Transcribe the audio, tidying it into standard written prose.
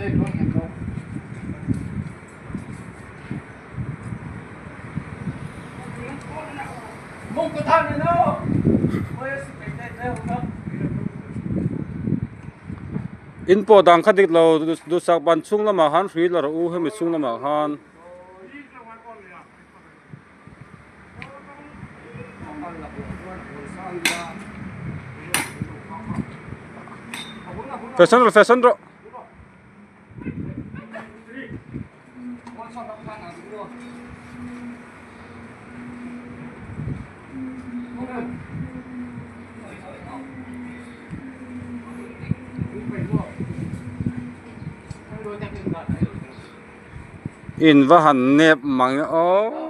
In pawh dan kha dik lo duhsak ban chhung lamah khan hrui la rawh u hemi chhung lamah khan. Fashion rawh fashion rawh. In va han nep mang e aw.